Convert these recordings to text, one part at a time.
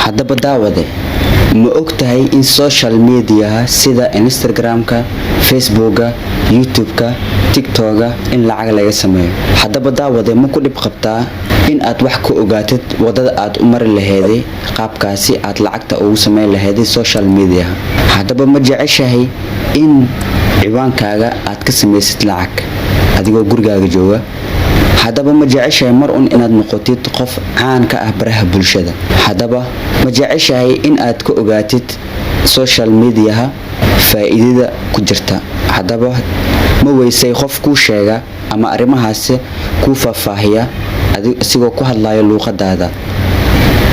Haddaba daawade, ma og tahay in social mediaha sida Instagram-ka, Facebooka, YouTube-ka, TikToka in lacag laga sameeyo? Haddaba daawade, ma ku dhib qabtaa in aad wax ka ogaatid wadada aad u mari laheeday qaabkaasi aad lacagta ugu sameyn laheeday social mediaha? Haddaba ma jeceshahay in ciwaankaaga aad ka samaysid lacag adigoo gurigaaga jooga? Haddaba ma jeceshahay mar un inaad noqotid qof caan ka ah baraha bulshada? Haddaba ma jeceshahay in aad ka ogaatid social mediaha faa'iidada ku jirta? Haddaba ma weysay qof kuu sheega ama arrimahaasi kuu faahfaahiya isigoo ku hadlayo luuqadaada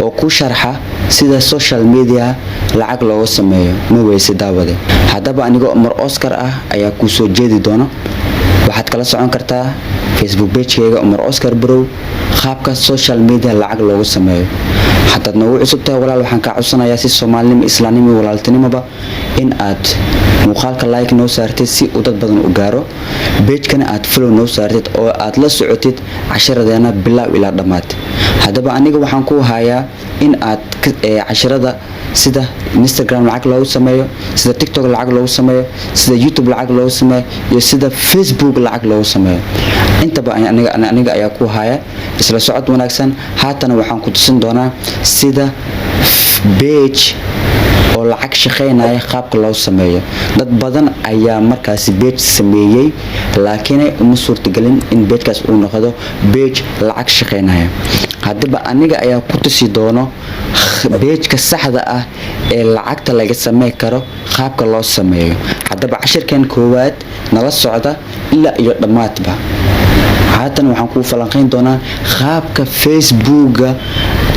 oo kuu sharxa sida social media lacag looga sameeyo? Ma weyse, daawade? Haddaba anigoo Umar Oscar ah ayaa kuu soo jeedi doona. Waxaad kala socon kartaa Facebook pagekeyga, Umar Oscar Brow, qaabka social media lacag loogu sameeyo. Haddaad noogu cusub tahay, walaal, waxaan kaa codsanayaa si soomaalinimo, islaamnimo iyo walaaltinimoba in aad muuqaalka like noo saartid si uu dad badan u gaaro, pagekana aad follow noo saartid oo aad la socotid casharadeena bilaaw ilaa dhammaad. Haddaba aniga waxaan ku hayaa in aad cashirada sida Instagram lacag loogu sameeyo, sida TikTok lacag loogu sameeyo, sida YouTube lacag loogu sameeyo iyo sida Facebook lacag loogu sameeyo, intaba aniga ayaa ku haya. Isla socod wanaagsan. Haatana waxaan ku tusin doonaa sida page oo lacag shaqaynaya qaabka loo sameeyo. Dad badan ayaa markaasi page sameeyey, laakiin uma suurtagelin in pagekaas uu noqdo page lacag shaqaynaya. Haddaba aniga ayaa ku tusi doono pageka saxda ah ee lacagta laga samey karo qaabka loo sameeyo. Haddaba cashirkan koowaad nala socda ilaa iyo dhammaadba. Haatan waxaan kuu falanqayn doonaa qaabka Facebooka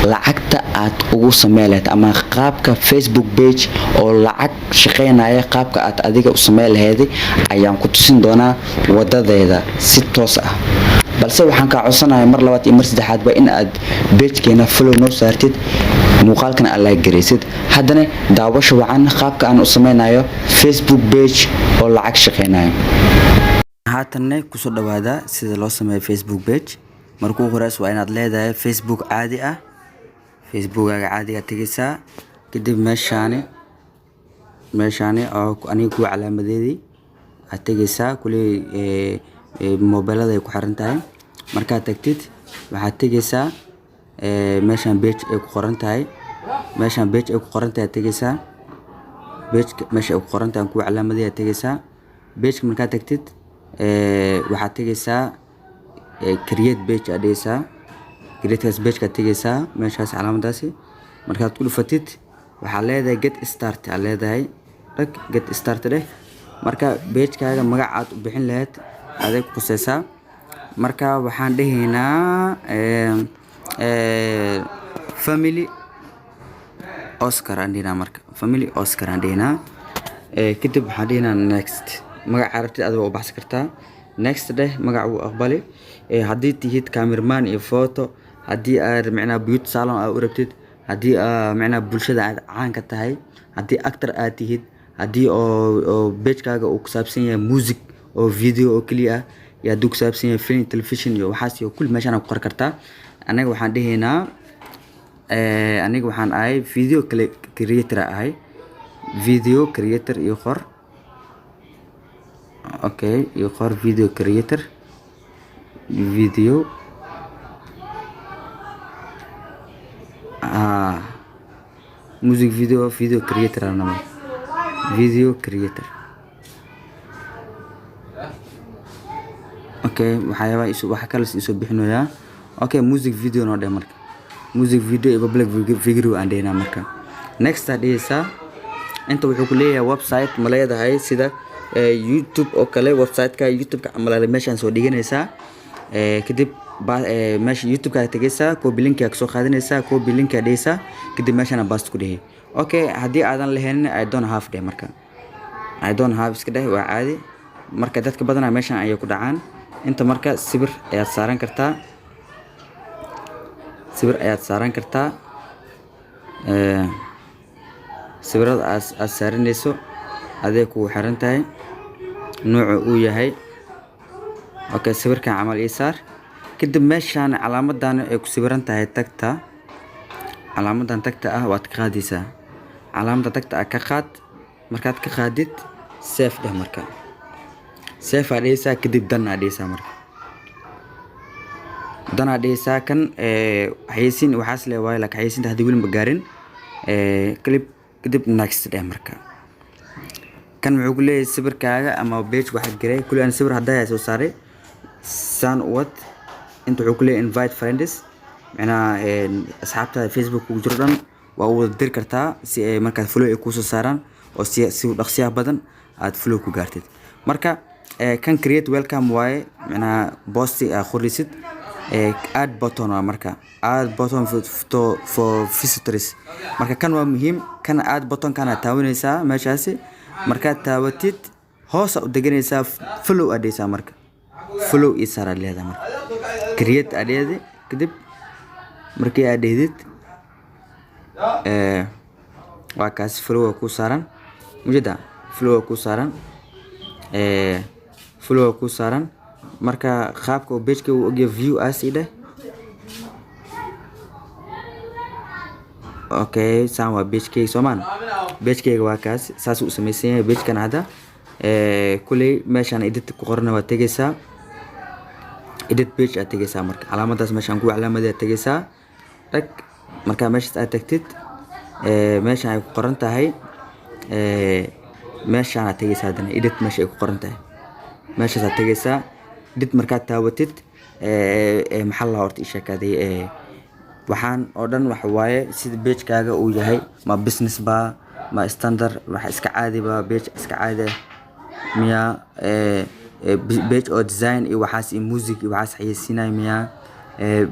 lacagta aad ugu samey lahayd ama qaabka Facebook page oo lacag shaqaynaya qaabka aad adiga u samey lahayd ayaan ku tusin doonaa wadadeeda si toos ah. Balse waxaan kaa codsanaya mar labaad iyo mar saddexaadba in aad pagekeena follow noo saartid, muuqaalkana aad like garaysid. Haddana daawasho wacan qaabka aan u sameynayo Facebook page oo lacag shaqaynayo. Haatanne kusoo dhawaada sida loo sameeyo Facebook page. Markuu horeys waa inaad leedahay Facebook caadi ah. Facebookaga caadiga tegaysaa, kadib meeshaani oo aniga kuwa calaamadeedii aad tegaysaa. Kuley mobilada ay ku xiran tahay. Markaad tagtid, waxaad tegaysaa meeshaan page ay ku qoran tahay. Meeshaan page ay ku qoran tahay aad tegaysaa. Page meesha ay ku qoran tahay kuwa calaamadii aad tegaysaa. Pageka markaad tagtid, waxaad tegaysaa create page aad dhigaysaa. Createkaas pagekaad tegaysaa, meeshaas calaamadaasi markaad ku dhufatid, waxaad leedahay get start aad leedahay. Dhag, get start dheh. Marka pagekaaga magac aad u bixin lahayd aday ku qusaysaa. Marka waxaan dhehaynaa Family Oscar aan dhehnaa. Marka Family Oscar aan dhehnaa, kadib waxaan dhehnaa next. Magaca rabtid adiga u baxsan kartaa. Next dheh, magac wuu aqbali. Haddii tihid cameraman iyo photo, haddii aad micnaha beauty salon aad u rabtid, haddii aa micnaha bulshada aad caan ka tahay, haddii actor aad tihid, haddii oo pagekaaga uu ku saabsan yahay music oo video oo keliya ah, iyo hadduu ku saabsan yahay film, television iyo waxaas iyo kulli, meeshaan ku qori kartaa. Anaga waxaan dhehaynaa, aniga waxaan ahay video creator ahay. Video creator iyo qor. Okay, iyo qor video creator. Video, music video, video creator anama video creator. Okay, waxyaaba isu waxa kale isoo bixinayaa. Okay, music video noo dheh. Marka music video iyo public figure aan dhehnaa. Marka next aad dhehaysaa. Inta wuxuu ku leeyahay website ma leedahay, sida YouTube oo kale. Website-ka YouTube-ka camal meeshaan soo dhiganaysaa. Kadib meesha YouTube-ka tegaysaa, copy link aa kasoo qaadanaysaa, copy link aa dhehaysaa, kadib meeshaan paste ku dhehi. Okay, haddii aadan lahayn, I don't have dheh. Marka I don't have iska dheh, waa caadi. Marka dadka badanaa meeshaan ayay ku dhacaan inta. Marka sawir ayaad saaran kartaa, sawir ayaad saaran kartaa. Sawirada aad saaranayso adee kugu xiran tahay nooca uu yahay. Okay, sawirkan camal ii saar. Kadib meeshaan calaamadan ay ku sawiran tahay tagta. Calaamadan tagta ah waad ka qaadaysaa. Calaamada tagta ah ka qaad. Markaad ka qaadid, save dheh. Marka save aa dhehaysaa, kadib done aa dhehaysaa. Marka done aa dhehaysaa. Kan xayeysiin waxaas le waaye, laakiin xayeysiinta hadii weli ma gaarin. Clip, kadib next dheh. Marka kan wuxuu ku leeyahay sawirkaaga ama page waxaad garay kulli. Aan sawir hadda soo saaray, saan u wad. Inta wuxuu ku leeyahay invite friends, macnaha asxaabtaada Facebook kugu jiro dhan waa u wada diri kartaa, si ay markaad follow ay kuusoo saaraan oo si dhaqsiyaha badan aad follow ku gaartid. Marka kan create welcome waaye, macnaha posti aad qoraysid. Add button waa marka add button for visitors. Marka kan waa muhiim. Kan add button kana taawanaysaa. Meeshaasi markaad taabatid, hoos u deganaysaa, follow aad dhehaysaa. Marka follow ii saar aad leedahay. Marka create aad leedahay. Kadib markii aad dhehdid, waa kaas, follow waa kuu saaran. Mujeda, follow waa kuu saaran, follow waa kuu saaran. Marka qaabka uu page-ka uu ogyahay, view as ii dheh. Okay, saan waa page-kayga soomaan. Page-kayga waa kaas, saas uu samaysan yahay page-kan hadda. Kuley meeshaan edit ku qorana waa tegaysaa, edit page aad tegaysaa. Marka calaamadaas meeshaan ku calaamaday aad tegaysaa, dhag. Marka meeshaas aad tagtid, meeshaan ay ku qoran tahay, meeshaan aad tegaysaa. Haddana edit meesha ay ku qoran tahay, meeshaas aad tegaysaa. Edit markaad taabatid, maxaa la horta ii sheekaaday? Waxaan oo dhan waxa waaye sida page-kaaga uu yahay: ma business ba, ma standard, wax iska caadi ba, page iska caadi ah miya, page oo design iyo waxaas iyo music iyo waxaas xayeysiinayo miya,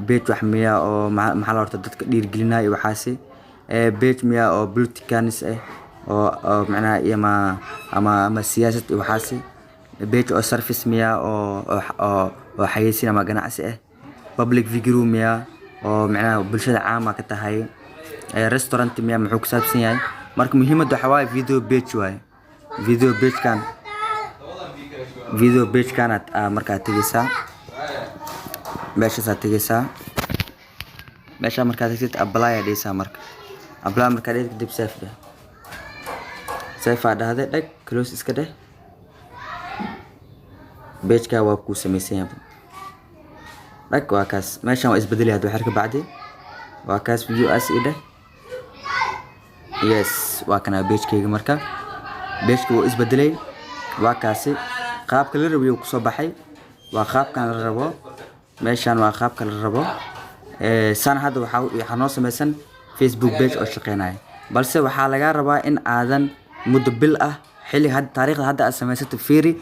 page wax miya oo maxaa la horta dadka dhiirigelinayo iyo waxaasi, page miya oo politicals ah oo macnaha iyo ama siyaasad iyo waxaasi, page oo service miya oo xayeysiin ama ganacsi ah, public figure miya oo macnaha bulshada caama ka tahay, restaurant miya, muxuu ku saabsan yahay? Marka muhiimadda waxaa waaye video page waaye. Video page-kan, video page-kan aad markaa tegaysaa, meeshaasaad tegaysaa. Meeshaa markaad tagtid, apply aad dhehaysaa. Marka apply markaad dhehid, kadib save dheh. Save aa dhahday, dhag, close iska dheh. Page-ka waa kuu samaysan yahay, dhag, waa kaas. Meeshaan waa isbedeli hadda waxyar ka bacdi. Waa kaas, view as ii dheh. Yes, waa kana page-kayga. Marka page-ka wuu isbedelay, waa kaasi. Qaabka la rabiyo kusoo baxay, waa qaabkan la rabo. Meeshaan waa qaabka la rabo. Saan hadda waxaa noo samaysan Facebook page oo shaqeynaya, balse waxaa lagaa rabaa in aadan muddo bil ah, xilli hadda, taariikhda hadda aad samaysato fiiri,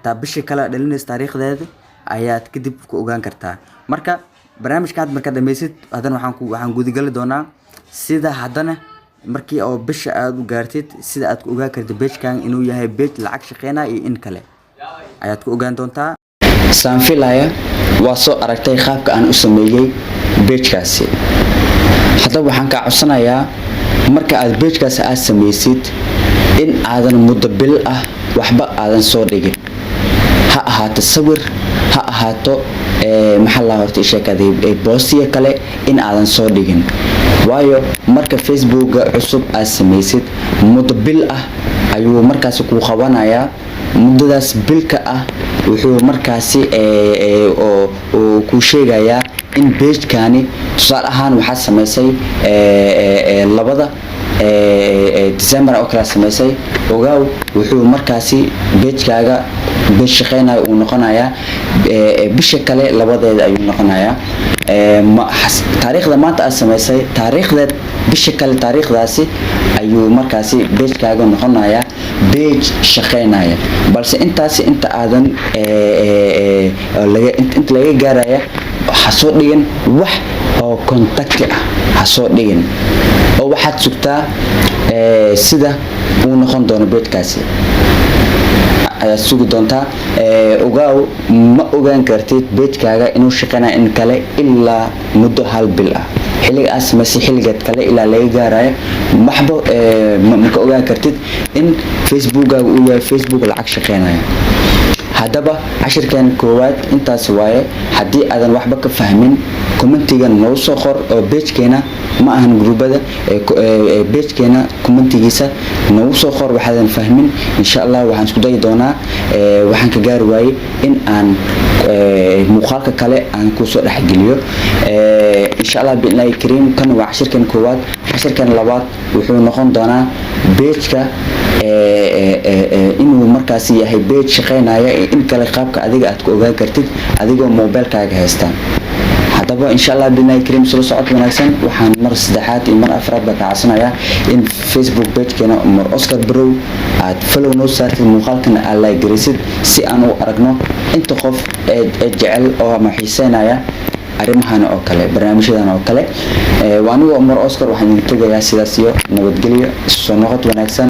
taa bishii kale aad dhalinaysa taariikhdeeda ayaad kadib ku ogaan kartaa. Marka barnaamijka hadda markaad dhammaysid, haddana waxaan gudagali doonaa sida haddana markii oo bisha aad u gaartid, sida aad ku ogaan kartid page-kan inuu yahay page lacag shaqeynaya iyo in kale ayaad ku ogaan doontaa. Saan filaya waa soo aragtay qaabka aan u sameeyey page-kaasi. Haddaba waxaan kaa codsanayaa, marka aad page-kaasi aad samaysid, in aadan muddo bil ah waxba aadan soo dhigin, ha ahaato sawir, ha ahaato maxaa la horta sheekaday, postiya kale in aadan soo dhigin. Waayo, marka Facebooka cusub aad samaysid, muddo bil ah ayuu markaasi kuu qabanayaa. Muddadaas bilka ah wuxuu markaasi oo kuu sheegayaa in page-kani, tusaale ahaan, waxaad samaysay 2-da December oo kale samaysay, ogaaw, wuxuu markaasi page-kaaga page shaqeynayo uu noqonayaa bisha kale 2-deeda ayuu noqonayaa. Taariikhda maanta aad samaysay, taariikhdeed bisha kale, taariikhdaasi ayuu markaasi page-kaaga noqonayaa page shaqeynaya. Balse intaasi inta aadan inta laga gaaraya, ha soo dhigin wax oo content ah, ha soo dhigin, oo waxaad sugtaa sida uu noqon doono page-kaasi ayaad sugi doontaa. Ogaaw, ma ogaan kartid page-kaaga inuu shaqeynaya in kale ilaa muddo hal bil ah. Xilliga aad samaysay xilligeed kale ilaa laga gaarayo, waxba ma ka ogaan kartid in Facebookkaaga uu yahay Facebook lacag shaqeynaya. Haddaba cashirkan koowaad intaas waaye. Haddii aadan waxba ka fahmin Commentiga noogu soo qor oo pagekeena, ma ahan groupbada, pagekeena commentigiisa noogu soo qor waxaadan fahmin. Insha Allah waxaan isku dayi doonaa waxaan ka gaari waayey in aan muuqaalka kale aan kusoo dhexgeliyo, insha Allah bi'idnillahi kariim. Kan waa cashirkan koowaad. Cashirkan labaad wuxuu noqon doonaa pageka inuu markaasi yahay page shaqeynaya in kale, qaabka adiga aad ku ogaan kartid adigoo mobilkaaga haystaan. Haddaba, insha Allah bi'idnillahi kariim, sula socod wanaagsan. Waxaan mar saddexaad iyo mar afraad baa ka codsanayaa in Facebook pagekeena Umar Oscar Brow aad follow noo saartid, muuqaalkana aad like garaysid, si aan u aragno inta qof ee jecel oo ama xiiseynaya arrimahan oo kale, barnaamijyadan oo kale. Waa anigoo Umar Oscar, waxaan idin tegayaa sidaas iyo nabadgelyo, soo noqod wanaagsan.